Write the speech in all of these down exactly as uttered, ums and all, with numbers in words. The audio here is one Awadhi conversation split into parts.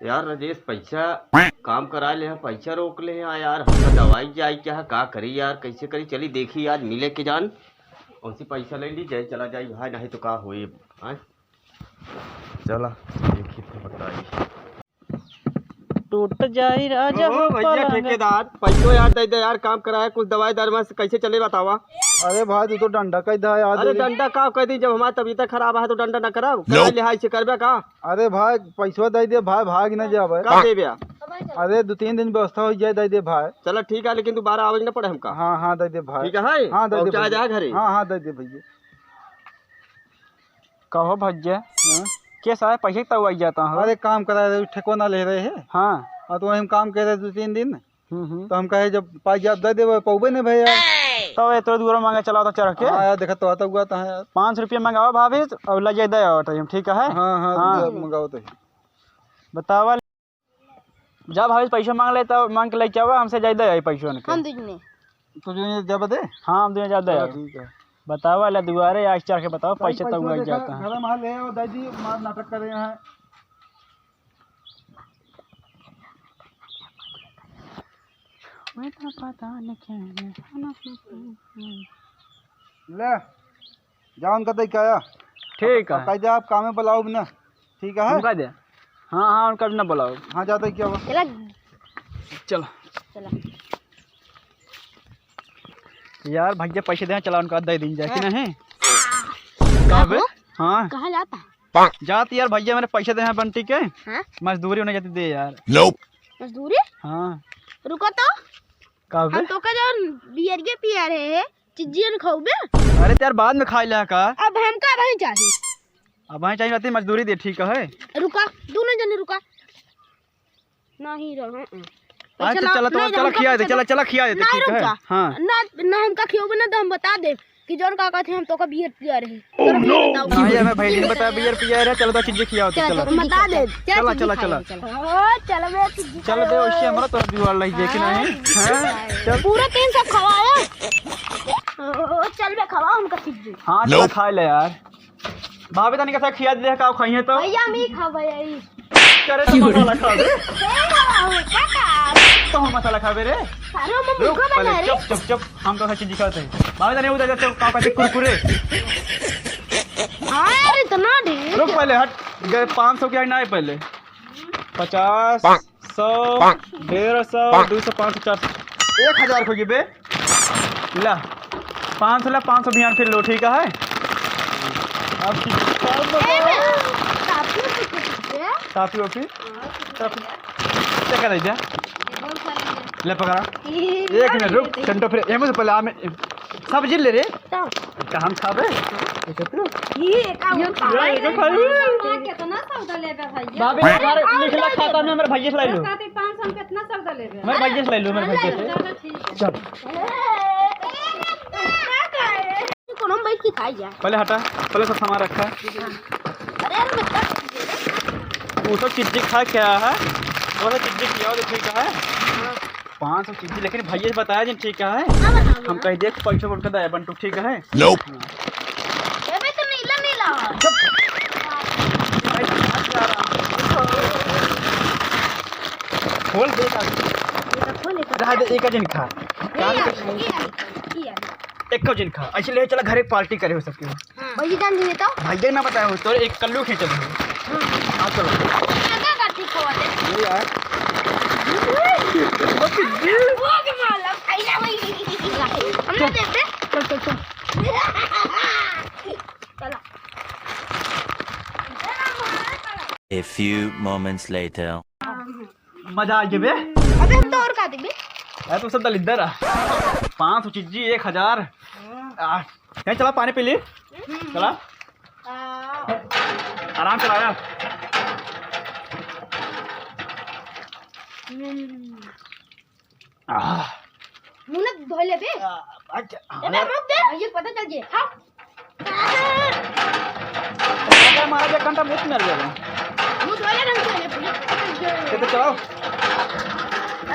यार राजेश, पैसा काम करा ले हैं, पैसा रोक ले हैं यार। हमका दवाई जाई क्या है, का करी यार, कैसे करी? चली देखी आज मिले के जान, उनसे पैसा ले ली जाए, चला जाई भाई, नहीं तो का होई। हाँ? चला देखी तो बताई। टूट जाई राजा ओ हो भैया पलंग। ठेकेदार, पैसो यार दे दे यार, काम कराए, कुछ दवाई दरमा से कैसे चले बतावा। अरे भाई, तू तो डंडा कह दे यार। अरे डंडा का कह दी, जब हमारी तबीयत खराब है तो डंडा ना कराओ, करा लिहाज से करबे का? अरे भाई, पैसवा दे दे भाई, भाग न जावे। का देबे? अरे, दो तीन दिन व्यवस्था हो जाए, दे दे भाई। चला ठीक है, लेकिन दोबारा आवे न पड़े हमका। हाँ, हाँ, दे दे भाई। ठीक है? हाँ, दे दे पहुँचा भैया। जाए घरे। हाँ, हाँ, दे दे भैया। कहो भैया, हाँ? के सारे पैसे तउआई जाता हो? अरे, काम करा रहे, ठेको ना ले रहे हैं। हाँ। और तो वही हम काम कर रहे दो तीन दिन। हम्म, हम्म। तो हम कहे, "जब पाई जाब दे देबे, पौबे नहीं भैया।" तो ये तोरे दुआरा मांगे चला होता चढ़ के। हाँ यार, देखा तो आता हुआ तो है यार। पाँच रुपया मंगावा भाभी, और ले जाए दे आवत है हम, ठीक है? हाँ, हाँ, हाँ। रुपया मंगाओ तो ही। बतावा, जा भाभी, पैसा मांग ले, तो मांग के लेके आवा, हमसे जाए दे आई पैसा उनके। हम दीजिए। तो जो ये जब दे? हाँ, हम दीजिए जब दे चलो, आई। ठीक है। बतावा ले दुआरे आज चढ़ के बतावा, पैसा तो पैसा हुआ देखा, जाता है। घर में ले आओ, दादी मार नाटक कर रहे हैं। मैं तो पता नहीं क्या है। ले, जाओ उनका दे के आया। ठीक अब है। कह दे आप कामे बुलाओ भी ना, ठीक है? उनका दे। हाँ, हाँ, उनका भी ना बुलाओ। हाँ, जाता ही क्या हुआ? चला। चल। चला। यार, भैया पैसे दे, चला उनका दे दीन जाए कि हाँ। नहीं? का बे? हाँ। कहाँ जाता? जात यार भैया, मेरे पैसे दे हैं बंटी के। हाँ? मजदूरी होने जाती दे यार। मजदूरी? हाँ। रुको तो। का बे? हम तो का जौन बियरिया पिया रहे हैं, चिज्जियन खाऊ बे? अरे तो यार, बाद में खाई ला का? अब हमका भाई चाहिए। अब भाई चाहिए रहती मजदूरी दे, ठीक है? रुका, दोनों जने रुका। नहीं रहा, हाँ। अच्छा, चला, चला, तो नहीं, चला, हमका खिया दे, पता चला, नहीं। चला, खिया दे, नहीं, ठीक है? रुका। हाँ। ना, ना, हमका खियोबे ना, तो हम बता दे कि जौन का कहते हैं, हम तो का बियर पिया रहे। Oh, no! नहीं, हमें भाई नहीं बताया, बियर पिया रहे, चलो, तो चिज्जी खिया दे, चला, चला। चला, बता दे। चला, चला, चला। ओ, चल बे, चिज्जी चल बे, खाओ। उससे हमारा तो जुआड़ लग जाए कि नहीं? हाँ। हाँ? चल। पूरा तीन सौ खवाया। ओ, चल बे, खवा हमका चिज्जी। हाँ, चला, खा ले यार। भाभी तनी के साथ खिया दे, का खाइए तो? भैया, हम ही खाबे, यही। करे तो मसाला खाबे। ए, बाबा, हो, का का? तो हम मसाला खाबे रे। सारे हम रुक, मुर्गा पहले बना रहे। चुप, चुप, चुप। हम तो हर चीज दिखाते हैं। भाभी तनी उधर जाते हो, का कहते कुरकुरे। हाँ यार, इतना ढेर। रुक, पहले हट। गए पाँच सौ के ना पहले। पचास। सौ, डेढ़ सौ, दो सौ, पाँच सौ, चार सौ, एक हजार हो गई बे। ला, पाँच सौ ला, पाँच सौ बिहान फिर लो, ठीक है? अब ठीक है। ए, बे, काफी हो चुकी है। काफी हो फिर? हाँ, काफी। क्या कर रही जा? ये बहुत सारी है। ले पकड़ा। ये एक मिनट रुक, ये टंटो फिर, ये मुझे पहले आमे, सब्जी ले रे। का? का हम खाबे? ये का ये उठा? ये का खाई? कितना सौदा लेबे भैया? भाभी, हमारे लिखला खाता में हमारे भैया से ले लो। कहते पाँच सौ में कितना सौदा लेबे? हमारे भैया से ले लो, हमारे भैया से। चलो, ठीक है। चल। ए, ए, ए, ए, ए, कोनो में बैठ के खाई जा। पहले हटा, पहले सब सामान रखा। अरे, अरे, बच्चा। वो सब चिज्जी खा क्या है? वो सब चिज्जी खियाओ तो ठीक है। हाँ। पाँच सौ चिज्जी, लेकिन भैया से बताया जिन, ठीक है? हाँ, बताओ हम ना। कह दिए कि पैसा उनका दे बंटू, ठीक है? Nope। एमे तो नीला नीला है। चुप। खोल दे का। ये तो खोल, ये तो रहा दे, एक जन खा। ये यार, ये यार, ये यार। एक जन खा। ऐसे ले चला घरे पार्टी करे हो सबके। हाँ। भैया जान दिए तो? भैया ना बताया हो, तोरे एक कल्लू खींचे हो। हाँ। हाँ, चलो। ये क्या करती खवा दे? ये यार। वो भी माला खाई ना वही। हमने दे दे। चल, चल, चल। चला। A few moments later. मजा आ गया बे। अबे हम तो और का देबे? यार तू सब दलिद्दर आ। पाँच सौ चिज्जी, एक हजार। आ, कहीं चला पानी पी ली। चला। आ। आराम से लाया। हम्म। आह। मुंह ना धो ले बे। आ, अच्छा, ए बे, हाँ। मुंह दे। ये पता चल गया। हाँ। अरे महाराज, एक घंटा मुफ्त में आ गया। मुंह धो ले ढंग से, ये पता चल गया। ये तो चलाओ।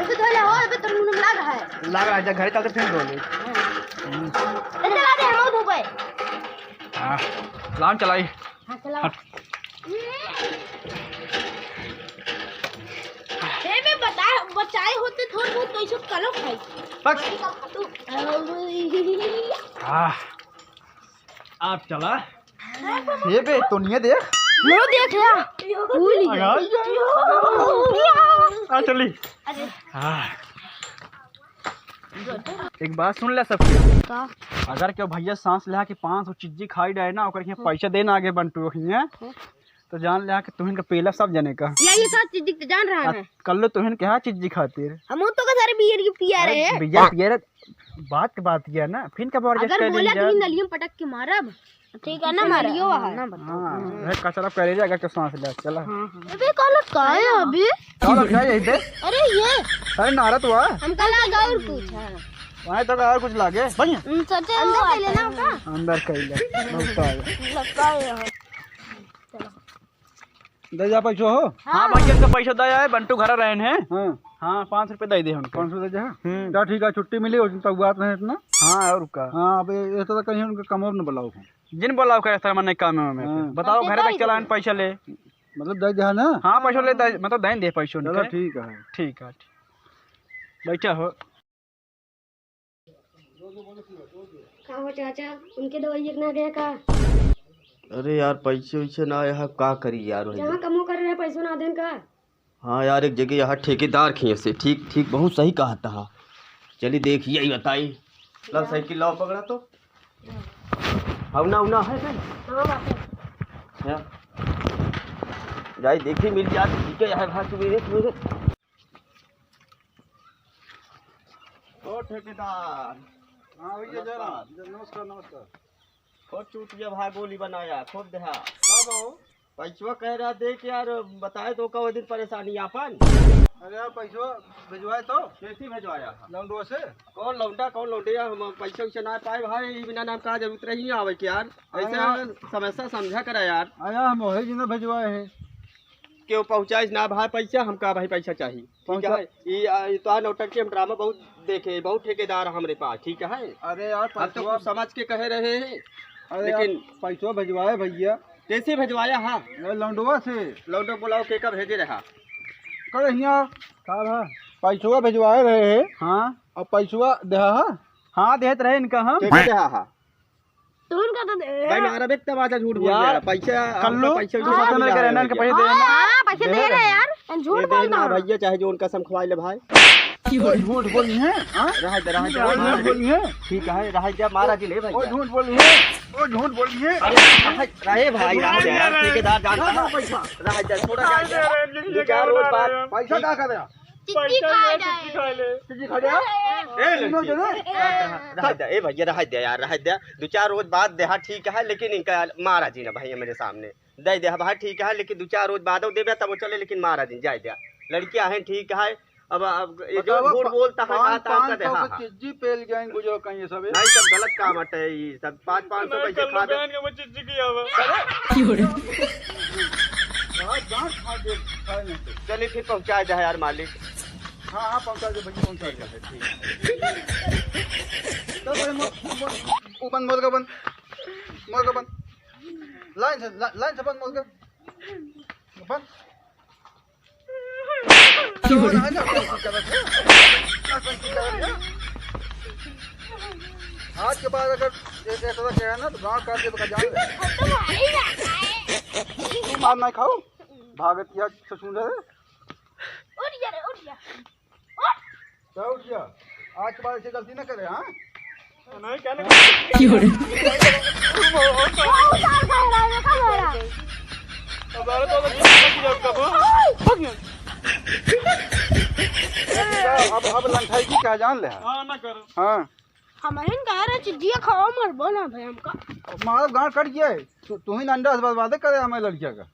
ऐसे धो ले हो, अबे तो मुंह में लाग है। लाग रहा है, जा घरे चल के फिर धो ले। हाँ। हम्म। ए चला दे, हम धो गए। हाँ, लान चलाई। हाँ, चलाओ। हट। ताई होते थोड़ बहुत कैसे कलो खाई। बस। तू। आह, आप चला। ये बे, तो नहीं देख। लो देख ला। भूल गया। आ, चली। अरे। आह। एक बात सुन ले सबके। का? अगर केहू भैया सांस लेहा कि पाँच सौ चिज्जी खाई डाए ना, ओकर के हाँ। पैसा देना आगे बंटू हियाँ। हाँ। तो जान लेहा कि तुहिन का पेला सब जने का। या ये सब चिज्जी तो जान रहा है। कल लो तुहिन के हाँ चिज्जी खातिर। हम तो का सारे बियर की पिया रहे हैं। बियर पिया रहे। बात के बात ये है ना, फिर कब और अगर बोला कि नलियम पटक के मारब। ठीक है ना, मारा। लियो है। हाँ, है कचरा करे रे, अगर के सांस ले, चला। हाँ, हाँ। अबे, कल का है अभी? कल का है यही पे? अरे, ये। अरे, नारत हुआ। हम कल आगे और कुछ है। वहाँ तो और कुछ लागे। बढ़िया। हम्म, सच्चे अंदर हुआ के लेना है। होगा? अंदर के ले। बहुत आ गया। लगता है। चलो। दे जा पैसो हो। हाँ, भैया, इनका पैसा दे आए, बंटू घर रहन है। हाँ। हाँ, पाँच रुपये दे दे हमको। पाँच सौ दे जा। हम्म। जा, ठीक है, छुट्टी मिली, उस दिन तक बात नहीं इतना। हाँ, और का? हाँ, अब ये, ये तो कहीं उनका कमो न बुलाओ। जिन बोला ओकर इस तरह मने काम में हाँ। बताओ, पैसे घर तक दे चलान दे। पैसा ले। मतलब दे दे ना? हाँ, पैसा ले दे, मतलब दे दे पैसा चलो, उनके। ठीक है। ठीक है, ठीक। बैठा हो। का हो चाचा, उनके दवाई एक ना गया का? अरे यार, पैसे वैसे ना आया है, का करी यार, वही जहाँ दे। कमो कर रहे, पैसों ना देन का? हाँ यार, एक जगह यहाँ ठेकेदार खिए से, ठीक, ठीक, बहुत सही कहा था। चली देखिए, यही बताई। लाओ, साइकिल लाओ, पकड़ा तो। हवना, हवना है बे? हाँ, बाप रे। क्या? जाई देखी, मिल जात, ठीक है, यहाँ भाग सुबेरे, सुबेरे। ओ ठेकेदार। हाँ भैया, जय राम। नमस्कार। नमस्कार, नमस्कार। खूब चूतिया भाई बोली बनाया, खूब देहा। का बा हो? पैसवा कह रहा दे के यार, बताए तो का वो दिन परेशानी आपन। अरे यार, पैसवा भिजवाए तो? कैसी भिजवाया? लौंडवा से। कौन लौंडा, कौन लौंडिया? हम पैसा वैसा ना पाए भाई, ई बिना नाम का जरूरत रही आवे के यार। अरे ऐसे यार। समस्या समझा करा यार। अरे यार, हम वही जी ना भिजवाए हैं। केहू पहुँचाइस ना भाई पैसा, हमका भाई पैसा चाही। ठीक पहुँचा- है? ई, आ, ई तो नौटंकी हम ड्रामा बहुत देखे, बहुत ठेकेदार हमरे पास, ठीक है? अरे यार, हम तो पैसवा कुछ समझ के कहे रहे हैं, अरे यार, लेकिन पैसवा भिजवाए भैया। कैसे भिजवाया हा? अरे लौंडवा से। लौंडो बुलाओ, के का भेजे रहा? करे हियाँ। का रहा? पैसवा भिजवाए रहे हैं। हाँ। और पैसवा देहा हा? हाँ, देत रहे इनका हम। के का देहा हा? तो उनका तो दे। भाई, मारा बे, तब आजा झूठ बोल यार, रहा। पैसा, कल्लू, आपका पैसा तू वैसा सतना मिला करे है ना, इनके भैया। पैसे दे ना। हाँ, पैसे दे दे रहे हैं यार। झूठ ये दे बोल ना रहा। भैया, चाहे जोन कसम खवाए ले भाई। क्यों झूठ बोली है? हाँ? रहा दे, रहा दे, झूठ रहा दे। बोली है? ठीक है, रहा दे, मारा जी ले भैया। ओ झूठ बोली है, ओ झूठ बोली है। अरे, रहा, रहे भाई, रहा दे यार, ठेकेदार जानता है। पैसा। रहा दे, थोड़ा रहा दे। दो चार रोज बाद पैसा का कर रहा? चिट्ठी खाए जाए। चिट्ठी खाए जाए? ए, ए, लड़की। सुनो, सुनो। रहा दे, ए भैया, रहा दे यार, रहा दे। दो चार रोज बाद देहा, ठीक है, लेकिन इनका मारा जी ना भैया मेरे सामने। दे दे भाई, ठीक है, लेकिन दो चार रोज बाद देबे तब वो चले, लेकिन मारा जी, जाए दे। लड़कियां हैं, ठीक है, अब, अब ये जो बतावा, झूठ बोलता है, पाँच, कहा था, पाँच सौ कहा। चिज्जी पेल गए, गुजरो कहीं ये सब, ए? नहीं, सब गलत काम हटे, ये सब पाँच, पाँच सौ नहीं, पैसे कल खा दे। बहन के वो चिज्जी किया हुआ। क्यों रे? हाँ, गांठ फाड़ दे, खाए नहीं तो। चलिए, फिर पहुंचा दे यार, मालिक। हाँ, हाँ, पहुंचा दे, भैया, पहुंचा दे। ठीक है, ठीक है। चल, भाई, मो-, मो-, वो बंद, मुर्गा बंद, मुर्गा बंद। लाइन से, ला-, लाइन से बंद, मुर्गा। बंद। आज के बाद अगर ए-, ऐसा किया ना, तो गांड काट देबे का, जान ले। तू मार ना खाओ, भागत किया ससुर है। उठ जा रे, उठ जा। उठ। क्या उठ गया? आज के बाद ऐसी गलती ना करे, हाँ? नहीं, क्या नहीं? क्यों रे? वो उतार खा रहा है, देखा मेरा। अब अरे तो किसी का किया कब? अब, अब लंठाई की क्या जान ले? हाँ, ना करो। हाँ। हम हिन कह रहे चिज्जिया खाओ, मरबो ना भाई हमका। मारब गांड कट गया है। तू, तू ही अंडा से बर्बाद करे हमारे लड़किया का।